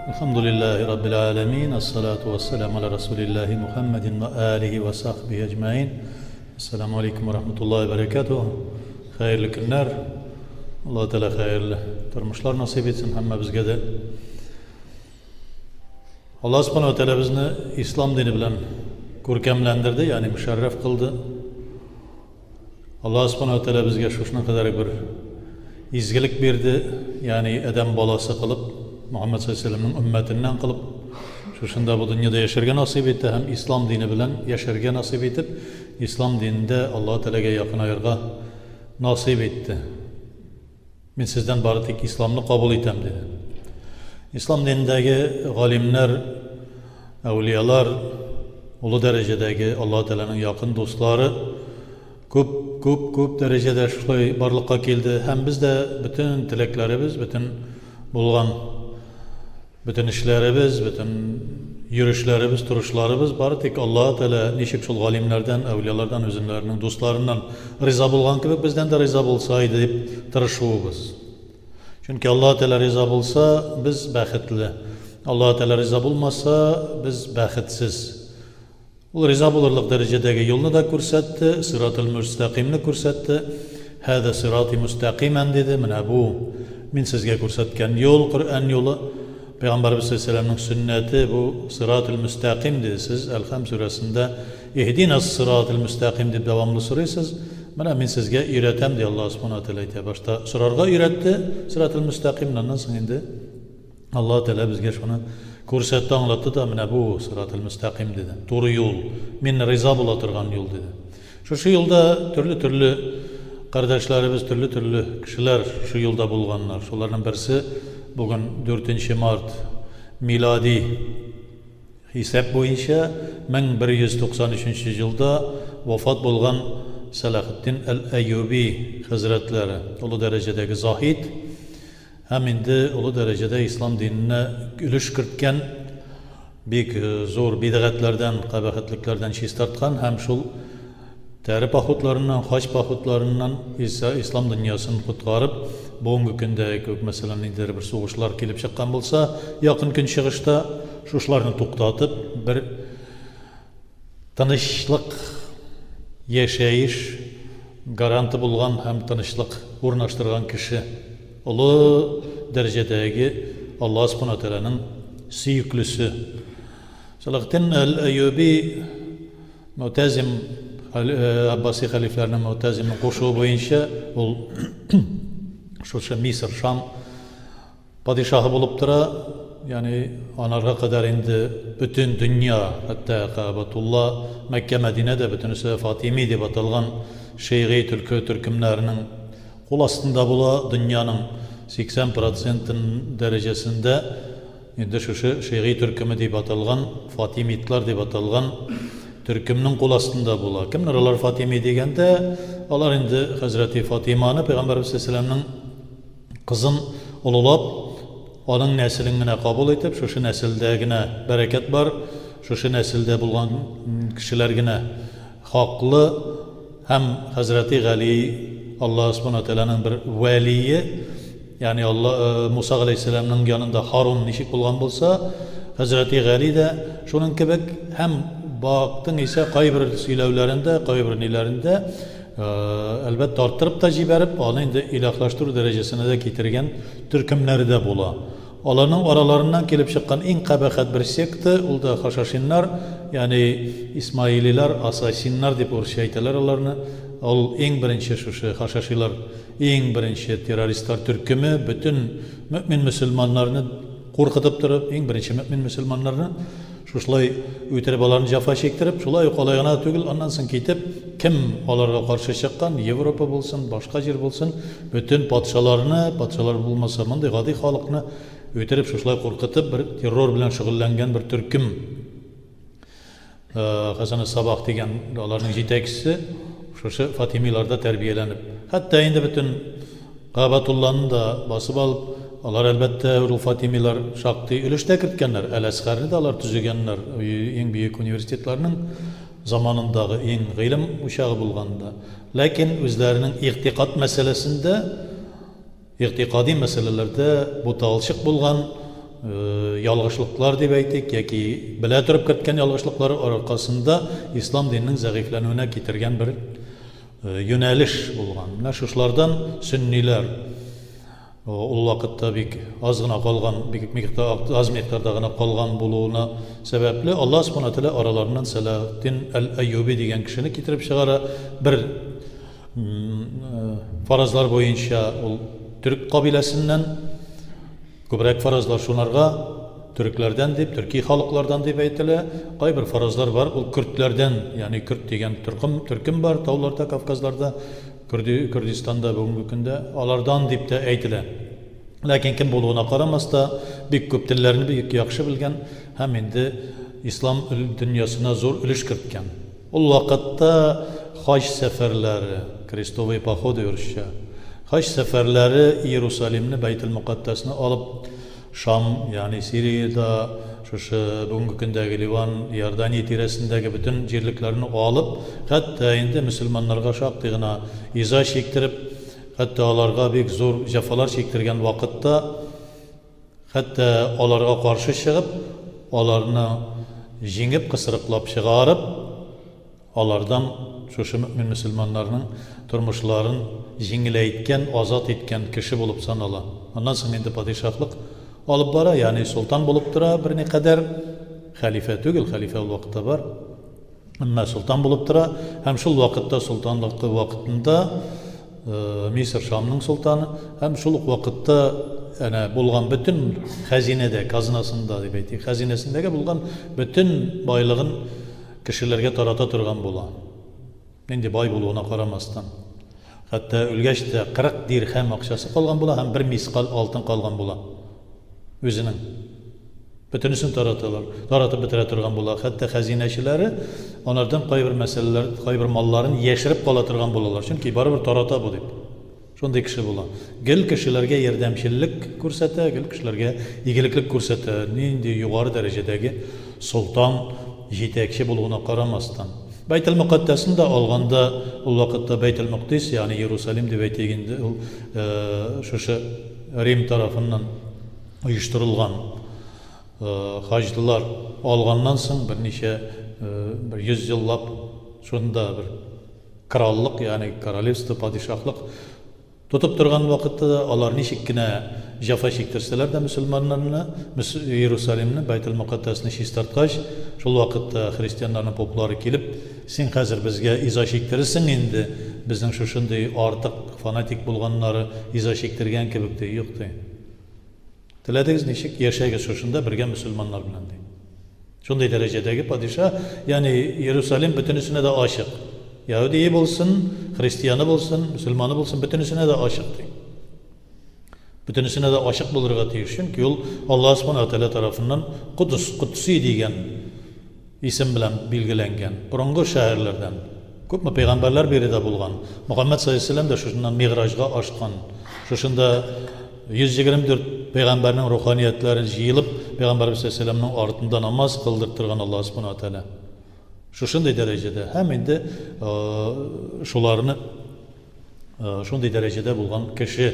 Әлхәмдүлилләһи раббил галәмин, әссалату вәссәламу аля расулилләһи Мухәммәдин вә алиһи вә сахбиһи әҗмәин. Әссәламу алейкум вә рахматуллаһи вә бәрәкәтүһ. Хәерле көннәр. Аллаһ Тәгалә хәерле тормышлар насыйп итсен һәммәбезгә дә. Аллаһ Субхану ва Тәгалә безне ислам дине белән күркәмләндерде, ягъни мөшәррәф кылды. Аллаһ Субхану ва Тәгалә безгә шушының кадәр бер изгелек бирде, ягъни адәм баласы кылып, Мөхәммәд саллаллаһу алейһи ва сәлләмнең өммәтеннән кылып, шушында бу дөньяда яшәргә насыйп итте һәм ислам дине белән яшәргә насыйп итеп, ислам динендә Аллаһ Тәгаләгә якынаерга насыйп итте. Мин сездән бары тик исламны кабул итәм, диде. Ислам динендәге галимнәр, әүлиялар, олы дәрәҗәдәге Аллаһ Тәгаләнең якын дуслары күп, күп, күп дәрәҗәдә шулай барлыкка килде һәм без дә бөтен теләкләребез, бөтен булган Бөтен эшләребез, бөтен йөрешләребез, торышларыбыз бары тик Аллаһы Тәгалә ничек шул галимнәрдән, әүлиялардан, үзеннәренең дусларыннан риза булган кебек, бездән дә риза булса иде дип тырышуыбыз. Чөнки Аллаһы Тәгалә риза булса, без бәхетле. Аллаһы Тәгалә риза булмаса, без бәхетсез. Ул риза булырлык дәрәҗәдәге юлны да күрсәтте, сыйрател-мөстәкыймне күрсәтте. Һәзә сырати мөстәкыймән, диде, менә бу, мин сезгә күрсәткән юл, Коръән юлы, Пәйгамбәребез салләллаһу галәйһи ва сәлләмнең сөннәте, бу сыйрател-мөстәкыйм, диде. Сез Әлхәм сүрәсендә Иһдинәс-сырател-мөстәкыйм дип дәвамлы сорыйсыз. Менә мин сезгә өйрәтәм, ди Аллаһ Субхана ва Тәгалә әйтә. Башта сорарга өйрәтте сыйрател-мөстәкыймне, аннан соң инде Аллаһ Тәгалә безгә шуны күрсәтте, аңлатты да, менә бу сырател-мөстәкыйм диде. Туры юл, мин риза була торган юл диде. Шушы юлда төрле-төрле кардәшләребез, төрле-төрле кешеләр шушы юлда булганнар. Шуларның берсе бүген 4 март милади хисап буенча 1193 елда вафат булган Сәлахетдин әл-Әюби хәзрәтләре, олы дәрәҗәдәге заһид, Һәм инде олы дәрәҗәдә ислам диненә өлеш керткән, бик зур бидгатьләрдән, кабахәтлекләрдән чистарткан һәм шул тәре походларыннан, хаҗ походларыннан ислам дөньясын коткарып, бүгенге көндә кебек, мәсәлән, ниндидер бер сугышлар килеп чыккан булса, Якын Көнчыгышта, шушыларны туктатып, бер Тынычлык, яшәеш гаранты булган һәм тынычлык урнаштырган кеше, олы дәрәҗәдәге Аллаһ Субхана Тәгаләнең сөеклесе. Сәлахетдин әл-Әюби Мөтәзим Аббаси хәлифләренең Мөтәзимнең кушуы буенча ул шушы Мисыр, Шам Падишаһы булып тора, ягъни анарга кадәр инде бөтен дөнья, хәтта Кәгъбәтулла, Мәккә, Мәдинә дә бөтенесе Фатими дип аталган шигый төлке төркемнәренең кул астында була, дөньяның 80 процентын дәрәҗәсендә инде шушы шигый төркеме дип аталган, фатимидлар дип аталган төркемнең кул астында була. Кемнәр алар фатими дигәндә, алар инде хәзрәти Фатиманы, пәйгамбәребез саллаллаһу алейһи ва сәлләмнең Кызын олылап, аның нәселен генә кабул итеп, шушы нәселдә генә бәрәкәт бар, шушы нәселдә булган кешеләр генә хаклы һәм хәзрәти Гали Аллаһ Субхана Тәгаләнең бер вәлие, ягъни Алла Муса галәйһиссәламның янында Һарун ничек булган булса, хәзрәти Гали дә шуның кебек һәм бактың исә кайбер сөйләүләрендә, кайбер ниләрендә Әлбәттә, арттырып та җибәреп, аны инде илаһлаштыру дәрәҗәсенә дә китергән төркемнәре дә була. Аларның араларыннан килеп чыккан иң кабахәт бер секта, ул да хашашиннар, ягъни исмаилилар, асасиннар дип урысча әйтәләр аларны. Ул иң беренче шушы хашашилар, иң беренче террористлар төркеме, бөтен мөэмин-мөселманнарны куркытып торып, иң беренче мөэмин-мөселманнарны Шушылай үтереп аларны җәфа чиктереп, шулай ук алай гына да түгел, аннан соң китеп, кем аларга каршы чыккан, Европа булсын, башка җир булсын, бөтен патшаларны, патшалар булмаса, мондый гади халыкны үтереп, шушылай куркытып, бер террор белән шөгыльләнгән бер төркем. Хәсән Сабах дигән аларның җитәкчесе шушы Фатимиларда тәрбияләнеп, хәтта инде бөтен Кәгъбәтулланы да басып алып, алар, әлбәттә, ул фатимилар шактый өлеш тә керткәннәр, Әл-Әзһәрне дә алар төзегәннәр, иң бөек университетларның заманындагы иң гыйлем учагы булган да. Ләкин үзләренең игътикад мәсьәләсендә, игътикади мәсьәләләрдә буталчык булган. ялгышлыклар дип әйтик, яки белә торып керткән ялгышлыклары аркасында ислам диненең зәгыйфьләнүенә китергән бер юнәлеш булган. Менә шушылардан сөнниләр ул вакытта бик аз гына калган, бик аз микъдарда гына калган булуына сәбәпле, Аллаһ Субхана Тәгалә араларыннан Сәлахетдин әл-Әюби дигән кешене китереп чыгара. Бер фаразлар буенча ул төрек кабиләсеннән, күбрәк фаразлар шунарга төрекләрдән дип, төрки халыклардан дип әйтелә. Кайбер фаразлар бар, ул көрдләрдән, ягъни көрд дигән төркем, төркем бар тауларда, Кавказларда, Көрди, Көрдистанда бүгенге көндә, алардан дип тә әйтелә. Ләкин кем булуына карамаста, бик күп телләрне бик яхшы белгән һәм инде ислам дөньясына зур өлеш керткән. Ул вакытта хаҗ сәфәрләре, крестовые походы урысча, хаҗ сәфәрләре Иерусалимны, Бәйтел-Мөкатдәсне алып, Шам, ягъни Сириядә, шушы бүгенге көндәге Ливан, Иордания тирәсендәге бөтен җирлекләрне алып, хәтта инде мөселманнарга шактый гына иза чиктереп, хәтта аларга бик зур җәфалар чиктергән вакытта, Хәтта аларга каршы чыгып, аларны җиңеп, кысрыклап чыгарып, алардан шушы мөэмин-мөселманнарның тормышларын җиңеләйткән, азат иткән кеше булып санала. Аннан соң инде падишаһлык алып бара, ягъни солтан булып тора берникадәр, хәлифә түгел, хәлифә ул вакытта бар. Әмма солтан булып тора һәм шул вакытта солтанлык вакытында Мисыр Шамның солтаны һәм шул ук вакытта әнә булган бөтен хәзинәдә, казнасында дип әйтик, хәзинәсендәге булган бөтен байлыгын кешеләргә тарата торган була. Нинди бай булуына карамастан. Хәтта үлгәч тә 40 дирхәм акчасы калган була һәм бер мискал алтын калган була үзенең. Бөтенесен тараталар, таратып бетерә торган була. Хәтта хәзинәчеләре анардан кайбер мәсьәләләр, кайбер малларын яшереп кала торган булалар. Чөнки барыбер тарата бу дип. Шундый кеше була. Гел кешеләргә ярдәмчеллек күрсәтә, гел кешеләргә игелеклек күрсәтә. Нинди югары дәрәҗәдәге солтан, җитәкче булуына карамастан. Бәйтел-Мөкатдәсне дә алганда, ул вакытта Бәйтел-Мөкдис, ягъни Иерусалим дип әйтик инде, ул шушы Рим тарафыннан оештырылган хаҗлылар алганнан соң берничә бер 100 еллап шунда бер кораллык, ягъни королевство, падишаһлык тотып торган вакытта да алар ничек кенә җәфа чиктерсәләр дә мөселманнарны, Иерусалимны, Бәйтел-Мөкатдәсне чистарткач, шул вакытта христианнарның поплары килеп, син хәзер безгә иза чиктерерсең инде, безнең шушындый артык фанатик булганнары иза чиктергән кебек, ди. Юк, ди. Теләдегез ничек, яшәгез шушында бергә мөселманнар белән, ди. Шундый дәрәҗәдәге падиша, ягъни Иерусалим бөтенесенә дә ачык. Яһүдие булсын, христианы булсын, мөселманы булсын, бөтенесенә дә ачык, ди. Бөтенесенә дә ачык булырга тиеш, чөнки ул Аллаһ Субхану ва Тәгалә тарафыннан Кудус, Кудси дигән исем белән билгеләнгән. Борынгы шәһәрләрдән. Күпме пәйгамбәрләр биредә булган. Мөхәммәд саллаллаһу алейһи ва сәлләм дә шушыннан Мигъраҗга ашкан. Шушында 124 пәйгамбәрнең руханиятләре җыелып, пәйгамбәребез саллаллаһу алейһи ва сәлләмнең артында намаз кылдырттырган Аллаһ субхана ва тәгалә. Шушындый дәрәҗәдә һәм инде шуларны шундый дәрәҗәдә булган кеше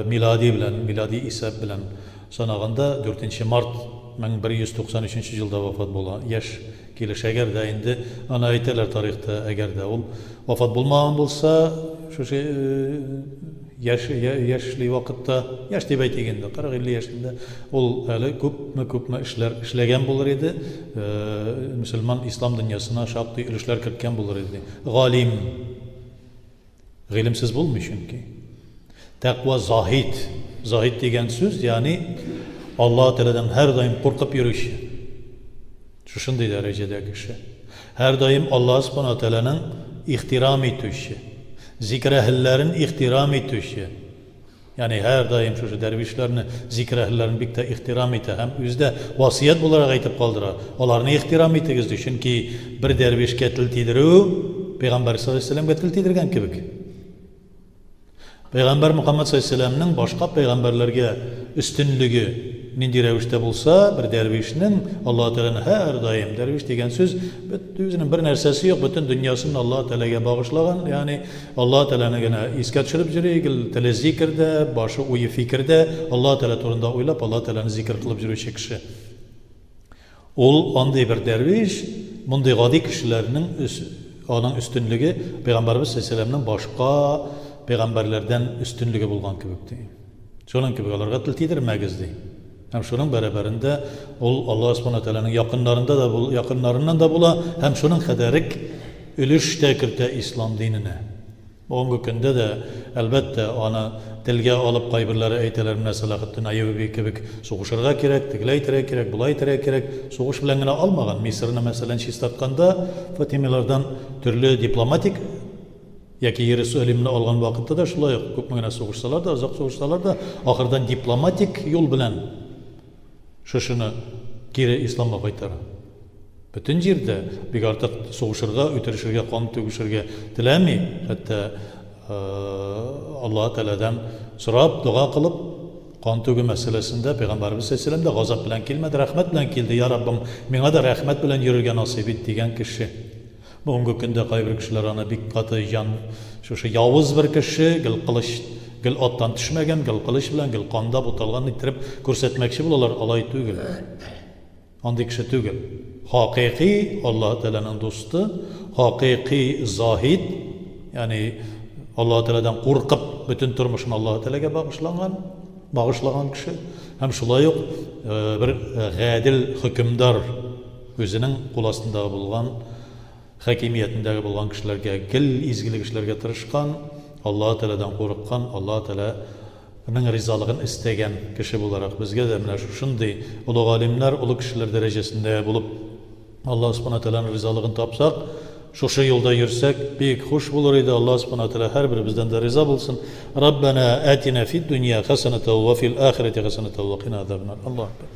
милади белән, милади исәп белән санаганда 4 март 1193 елда вафат була. Яшь килеш. Әгәр дә инде аны әйтәләр тарихта, әгәр дә ул вафат булмаган булса, шушы яшь яшьли вакытта, яшь дип әйтик инде, 40-50 яшендә ул әле күпме-күпме эшләр эшләгән булыр иде, мөселман ислам дөньясына шактый өлешләр керткән булыр иде. Галим. Гыйлемсез булмый чөнки. Тәкъва заһид. Заһид дигән сүз, ягъни Аллаһ Тәгаләдән һәрдаим куркып йөрүче. Шушындый дәрәҗәдә кеше. Һәрдаим Аллаһ Субхана Тәгаләнең ихтирам итүче, зикр әһелләрен ихтирам итүче. Ягъни һәрдаим шушы дәрвишләрне, зикер әһелләрен бик тә ихтирам итә һәм үзе дә васыять буларак әйтеп калдыра, аларны ихтирам итегез, ди, чөнки бер дәрвишкә тел тидерү, пәйгамбәр саллаллаһу алейһи ва сәлләмгә тел тидергән кебек. Пәйгамбәр Мөхәммәд саллаллаһу алейһи ва сәлләмнең башка пәйгамбәрләргә өстенлеге нинди рәвештә булса, бер дәрвишнең Аллаһ Тәгаләне һәрдаим, дәрвиш дигән сүз, үзенең бер нәрсәсе юк, бөтен дөньясын Аллаһ Тәгаләгә багышлаган, ягъни Аллаһ Тәгаләне генә искә төшереп йөри, гел теле зикердә, башы уе фикердә, Аллаһ Тәгалә турында уйлап, Аллаһ Тәгаләне зикер кылып йөрүче кеше. Ул андый бер дәрвиш, мондый гади кешеләрнең аның өстенлеге пәйгамбәребез саллаллаһу башка пәйгамбәрләрдән өстенлеге булган кебек ди. Шуның кебек аларга тел тидермәгез ди. Һәм шуның бәрабәрендә ул Аллаһ субхана тәгаләнең якыннарында да бул, якыннарыннан да була һәм шуның кадәрек өлеш тә кертә ислам диненә. Бүгенге көндә дә, әлбәттә, аны телгә алып кайберләре әйтәләр, менә Сәлахетдин Аюби кебек сугышырга кирәк, тегеләй итәргә кирәк, болай итәргә кирәк. Сугыш белән генә алмаган. Мисырны, мәсәлән, чистартканда Фатимилардан төрле дипломатик яки Иерусалимны алган вакытта да шулай ук күпме генә сугышсалар да, озак сугышсалар да, ахырдан дипломатик юл белән шушыны кире исламга кайтара. Бөтен җирдә бик артык сугышырга, үтерешергә, кан түгешергә теләми, хәтта Аллаһы Тәгаләдән сорап, дога кылып, кан түгү мәсьәләсендә Пәйгамбәребез саллаллаһу дә газап белән килмәде, рәхмәт белән килде, Я Раббым, миңа да рәхмәт белән йөрергә насыйп ит, дигән кеше. Бүгенге көндә кайбер кешеләр аны бик каты җан, шушы явыз бер кеше, гел кылыч, гел аттан төшмәгән, гел кылыч белән, гел канда буталган иттереп күрсәтмәкче булалар, алай түгел. Андый кеше түгел. Хакыйкый Аллаһы Тәгаләнең дусты, хакыйкый заһид, ягъни Аллаһы Тәгаләдән куркып, бөтен тормышын Аллаһы Тәгаләгә багышланган, багышлаган кеше һәм шулай ук бер гадел хөкемдар, үзенең кул астындагы булган хакимиятендәге булган кешеләргә гел изгелек эшләргә тырышкан, Аллаһы Тәгаләдән курыккан, Аллаһы Тәгалә ның ризалыгын эстәгән кеше буларак, безгә дә менә шушындый олы галимнәр, олы кешеләр дәрәҗәсендә булып, Аллаһ Субхана Тәгаләнең ризалыгын тапсак, шушы юлда йөрсәк, бик хуш булыр иде. Аллаһ Субхана Тәгалә һәрберебездән дә риза булсын. Раббана атина фид дөнья хәсәнәтә ва фил ахирәти хәсәнәтә ва кина азабаннар. Аллаһу акбар.